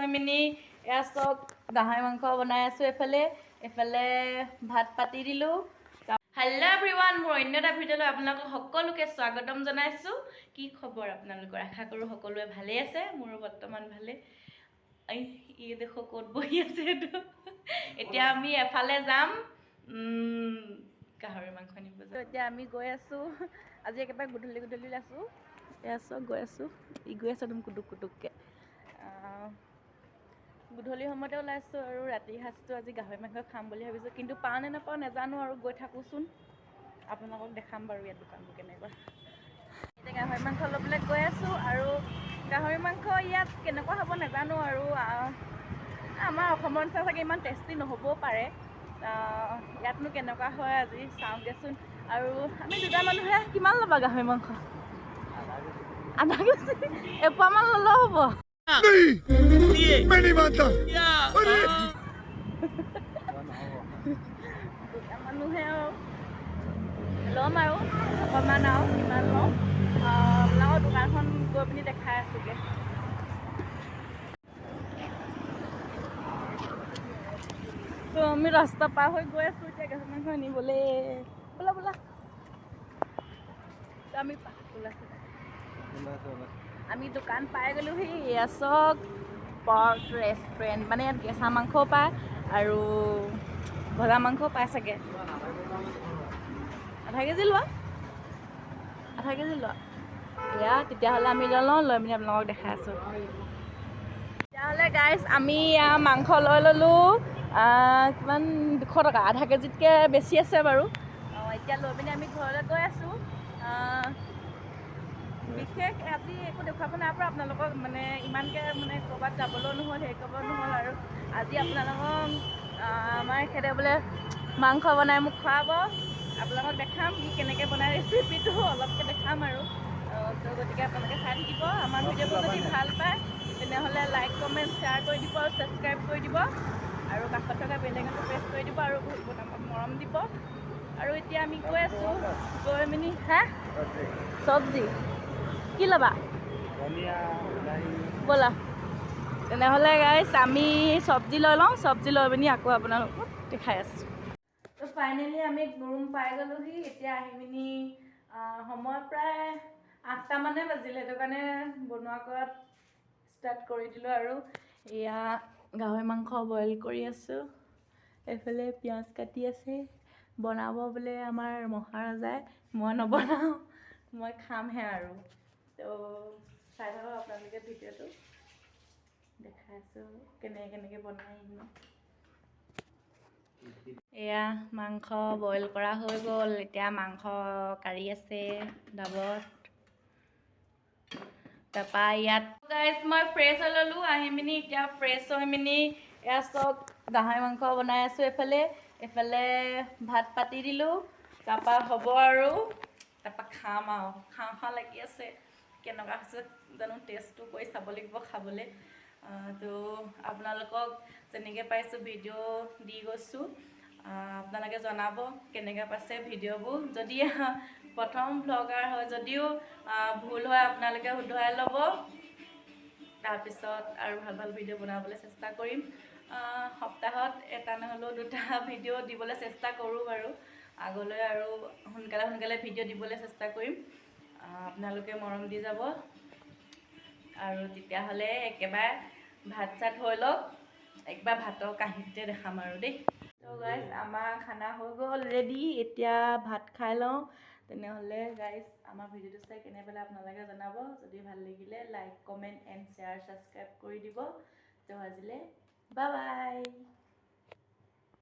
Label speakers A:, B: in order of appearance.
A: হৈ মিনি এয়া চব গাহৰি মাংস বনাই আছোঁ। এফালে এফালে ভাত পাতি দিলোঁ। হেল্ল' এভৰিৱান, মোৰ অন্য এটা ভিডিঅ'লৈ আপোনালোকক সকলোকে স্বাগতম জনাইছোঁ। কি খবৰ আপোনালোকৰ? আশা কৰোঁ সকলোৱে ভালেই আছে। মোৰো বৰ্তমান ভালে। এই ই দেখো ক'ত বহি আছে এইটো। এতিয়া আমি এফালে যাম, গাহৰি মাংস আনিব যাম। এতিয়া আমি গৈ আছোঁ। আজি একেবাৰে গধূলি গধূলি আছোঁ। এয়া চব গৈ আছোঁ, ই গৈ আছে একদম কুটুক কুটুককৈ। গধূলি সময়তে ওলাইছোঁ আৰু ৰাতি সাঁজটো আজি গাহৰি মাংস খাম বুলি ভাবিছোঁ, কিন্তু পাওঁ নে নাপাওঁ নাজানো আৰু গৈ থাকোঁচোন। আপোনালোকক দেখাম বাৰু ইয়াত দোকানবোৰ কেনেকুৱা। এতিয়া গাহৰি মাংস ল'বলৈ গৈ আছোঁ আৰু গাহৰি মাংস ইয়াত কেনেকুৱা হ'ব নাজানো আৰু আমাৰ অসমৰ নিচিনা চাগে ইমান টেষ্টি নহ'বও পাৰে। ইয়াতনো কেনেকুৱা হয় আজি চাওঁগেচোন। আৰু আমি দুটা মানুহে কিমান ল'বা গাহৰি মাংস? আধা কেজি? এপোৱামান ল'লেও হ'ব।
B: नहीं, मैं नहीं मानता। अरे
A: দুটা মানুহে আৰু ল'ম আৰু অকণমান আৰু কিমান লওঁ আপোনালোকৰ দোকানখন গৈ পিনি দেখাই আছোগৈ। তো আমি ৰাস্তা পাৰ হৈ গৈ আছোঁ এতিয়া গাহৰি মাংস আনিবলৈ। বোলা বোলা। তো আমি ওলাইছোঁ, আমি দোকান পাই গ'লোহি। এয়া চাওক, পৰ্ক ৰেষ্টুৰেণ্ট। মানে ইয়াত কেঁচা মাংসও পায় আৰু ভজা মাংসও পায় চাগে। আধা কেজি লোৱা, আধা কেজি লোৱা। এয়া তেতিয়াহ'লে আমি লৈ লওঁ, লৈ পিনি আপোনালোকক দেখাই আছোঁ। তেতিয়াহ'লে গাইজ, আমি এয়া মাংস লৈ ল'লোঁ। কিমান? 200 টকা। আধা কেজিতকৈ বেছি আছে বাৰু। এতিয়া লৈ পিনি আমি ঘৰলৈ গৈ আছোঁ। বিশেষ আজি একো দেখুৱাব নাই পৰা আপোনালোকক। মানে ইমানকৈ মানে ক'ৰবাত যাবলৈও নহ'ল, হেৰি কৰিব নহ'ল। আৰু আজি আপোনালোকক আমাৰ এখেতে বোলে মাংস বনাই মোক খুৱাব। আপোনালোকক দেখাম সি কেনেকৈ বনাই, ৰেচিপিটো অলপকৈ দেখাম আৰু তো গতিকে আপোনালোকে চাই থাকিব। আমাৰ ভিডিঅ'বোৰ যদি ভাল পায়, তেনেহ'লে লাইক, কমেণ্ট, শ্বেয়াৰ কৰি দিব আৰু ছাবস্ক্ৰাইব কৰি দিব আৰু কাষত থকা বেল আইকনটো প্ৰেছ কৰি দিব আৰু বহুত বহুত আমাক মৰম দিব। আৰু এতিয়া আমি গৈ আছোঁ, গৈ পিনি হা চব্জি কি ল'বা? ব'লা তেনেহ'লে গাইজ, আমি চব্জি লৈ লওঁ। চব্জি লৈ পিনি আকৌ আপোনালোকক দেখাই আছোঁ। তো ফাইনেলি আমি ৰুম পাই গ'লোহি। এতিয়া আহি পিনি সময় প্ৰায় 8টামানে বাজিলে, সেইটো কাৰণে বনোৱা কৰাত ষ্টাৰ্ট কৰি দিলোঁ। আৰু এয়া গাহৰি মাংস বইল কৰি আছোঁ, এইফালে পিঁয়াজ কাটি আছে। বনাব বোলে আমাৰ মহাৰাজাই, মই নবনাওঁ, মই খামহে আৰু। তো চাই থাকক আপোনালোকে ভিডিঅ'টো, দেখাই আছোঁ কেনেকৈ কেনেকৈ বনাই। এয়া মাংস বইল কৰা হৈ গ'ল। এতিয়া মাংস কাঢ়ি আছে ডাবত। তাৰপৰা ইয়াত গাইজ, মই ফ্ৰেছ হৈ ল'লোঁ আহি পিনি। এতিয়া ফ্ৰেছ হৈ পিনি এয়া চব গাহৰি মাংস বনাই আছোঁ, এফালে এফালে ভাত পাতি দিলোঁ। তাৰপৰা হ'ব আৰু তাৰপৰা খাম আৰু খাওঁ খাওঁ লাগি আছে। কেনেকুৱা হৈছে জানো, টেষ্টটো কৰি চাব লাগিব খাবলৈ। তো আপোনালোকক যেনেকৈ পাইছোঁ ভিডিঅ' দি গৈছোঁ, আপোনালোকে জনাব কেনেকৈ পাইছে ভিডিঅ'বোৰ। যদি প্ৰথম ভ্লগাৰ হয় যদিও ভুল হয়, আপোনালোকে শুধৰাই ল'ব। তাৰপিছত আৰু ভাল ভাল ভিডিঅ' বনাবলৈ চেষ্টা কৰিম। সপ্তাহত এটা নহ'লেও দুটা ভিডিঅ' দিবলৈ চেষ্টা কৰোঁ বাৰু। আগলৈ আৰু সোনকালে সোনকালে ভিডিঅ' দিবলৈ চেষ্টা কৰিম। আপোনালোকে মৰম দি যাব। আৰু তেতিয়াহ'লে একেবাৰে ভাত চাত হৈ লওক, একবাৰ ভাতৰ কাঁহীতে দেখাম আৰু দেই। তো গাইজ, আমাৰ খানা হৈ গ'ল ৰেডি। এতিয়া ভাত খাই লওঁ। তেনেহ'লে গাইজ, আমাৰ ভিডিঅ'টো চাই কেনে পালে আপোনালোকে জনাব। যদি ভাল লাগিলে like, comment and share, subscribe কৰি দিব। তো আজিলৈ বাই বাই।